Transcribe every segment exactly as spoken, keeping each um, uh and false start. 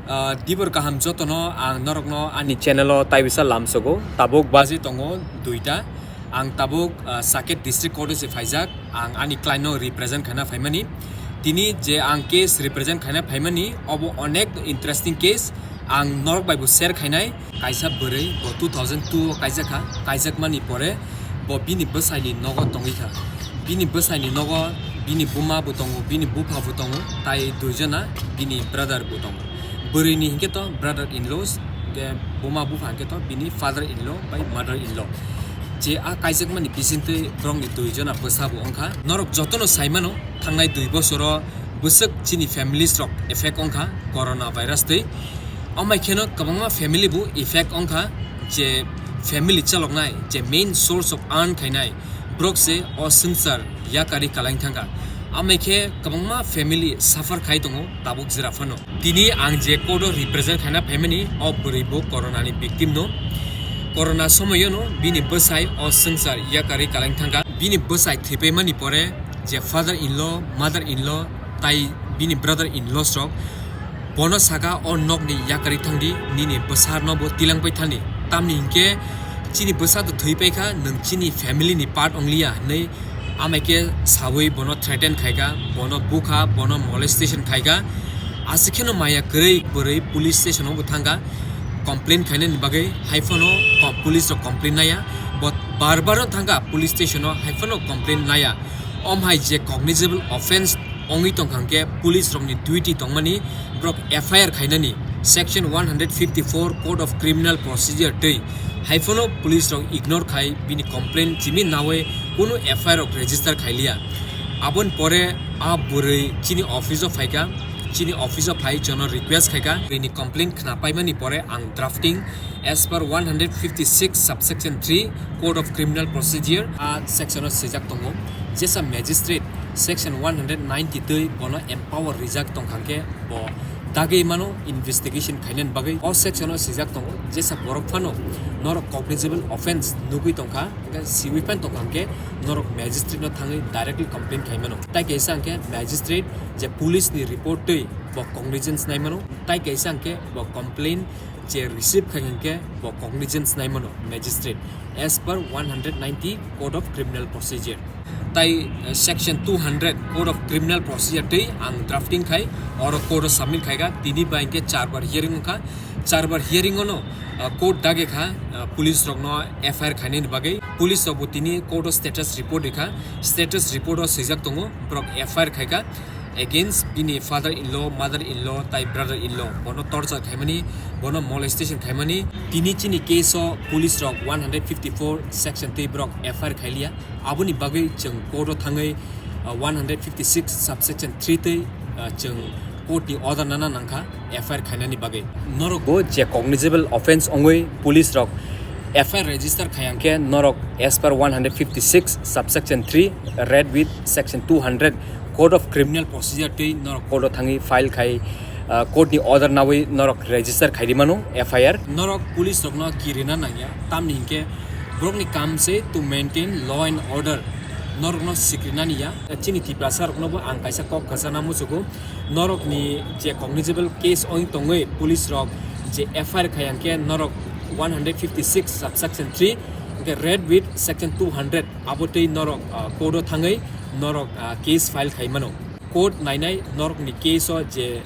Ah, dibor kaham jotono ang norokno ani channel o taibisa lamsogo. Tabuk baji tongo duita. Ang tabuk, ah, Saket District Court o se phaijak. Ang ani client no represent khaina phaimani. Tini je ang case represent khaina phaimani, obo onek interesting case. Ang norok bai bo share khainai. Kaisa bwrwi bo two thousand two o kaijak kha. Kaijakmani pore bo bini bwsaini nogo tongwi kha. Bini bwsaini nogo bini buma bo tongo, bini bupha bo tongo, tai duijona bini brother bo tongo. Bwrwini hinkhe to brother in law, ke buma bupha hinkhe to bini father in law bai mother in law. Je a kaijakmani bisingtwi borokni duijona bwsa bo wngkha. Norok jotono saimano, thangnai dui bosoro bwswk chini families rok effect wngkha corona virus twi. Amai kheno kwbangma family bo effect wngkha, je family chaloknai, je main source of earn khainai borok se o swngchar yakari kalaing thangkha. Amai khe kwbangma family suffer khai tongo tabuk jera phano. Tini ang je court o represent khaina phaimani, o bwrwi bo corona ni victim no. Corona somoyo no bini bwsai o swngchar yakari kalaing thangkha. Bini bwsai thwipaimani pore je father in law, mother in law, tai bini brother in laws rok bono saka, "O nokni yakari thangdi, nini bwsarno bo tilangpai thani." Tamni hinkhe chini bwsa to thwipai kha, nwng chini family ni part ongliya hinwi amai khe sawi bono threaten khaikha, bono bukha, bono molestation khaikha. Aswk kheno maya kwrwi bwrwi police station o bo thangkha complain khainani bagwi, haiphano ko-, police rok complain naya, bo bar bar no thangkha police station o, haiphano complain naya. Om hai je cognizable offence ongwi tongkha hwnkhe police rokni duty tongmani borok F I R khainani section one hundred fifty-four Code of Criminal Procedure twi, haiphano police rok ignore khai bini complaint chimi nawi kunu F I R rok register khailiya. Aboni pore a bwrwi chini office o phaikha, chini office o phai jono request khaikha, bini complaint khna paimani pore ang drafting as per one hundred fifty-six subsection three Code of Criminal Procedure, a section o swijak tongo, jesa magistrate section one hundred ninety twi bono empower rijak tongkha hwnkhe bo dagwi mano investigation khainani bagwi. O section o swijak tongo, jesa borok phano norok cognizable offence nugwi tongkha, hwnkhe siwi phan tongkha hwnkhe norok magistrate no thangwi directly complain khai mano. Tai kaisa hwnkhe magistrate je police ni report twi bo cognizance nai mano, tai kaisa hwnkhe bo complain je receive khai hwnkhe bo cognizance nai mano magistrate as per one hundred ninety Code of Criminal Procedure. Tai, eh, section two hundred Code of Criminal Procedure twi ang drafting khai oro court o submit khaikha, tini bai hwnkhe char bar hearing wngkha. Char bar hearing ono, eh, court dage kha, eh, police rokno F I R khainani bagwi. Police rok bo tini court o status report rikha. Status report o swijak tongo borok F I R khaikha against bini father in law, mother in law tai brother in law, bono torture khaimani, bono molestation khaimani. Tini chini case o police rok one hundred fifty-four section twi borok F I R khailiya. Aboni bagwi chwng court o thangwi, uh, one hundred fifty-six subsection three twi, uh, chwng court ni order nana nangkha F I R khainani bagwi. Norok bo je cognizable offence ongwi police rok F I R register khai hwnkhe norok as per one hundred fifty-six subsection three read with section two hundred Code of Criminal Procedure twi norok court o thangwi file khai, uh, court ni order nawi norok register khai ri mano F I R. Norok police rokno kirina nangya, tamni hinkhe borokni kam se to maintain law and order, norokno sikrinani ya. Chini Tiprasa rokno bo ang kaisa kok kwchana muchugo, norokni je cognizable case ong tongwi police rok je F I R khai hwnkhe norok one hundred fifty-six subsection three hwnkhe read with section two hundred abo twi norok, ah, court o thangwi norok, ah, case file khai mano. Court nainai norokni case o je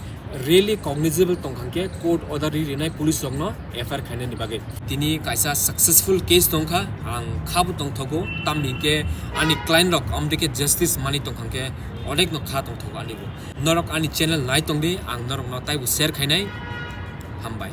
really cognizable tongkha hwnkhe court order ri rinai police rokno F I R khainani bagwi. Tini kaisa successful case tongkha, ang khabo tongthogo, tamni hinkhe ani client rok amdike justice mani tongkha hwnkhe onekno kha tongthogo ani bo. Norok ani channel nai tongdi, ang norokno taibo share khainai. Hambai.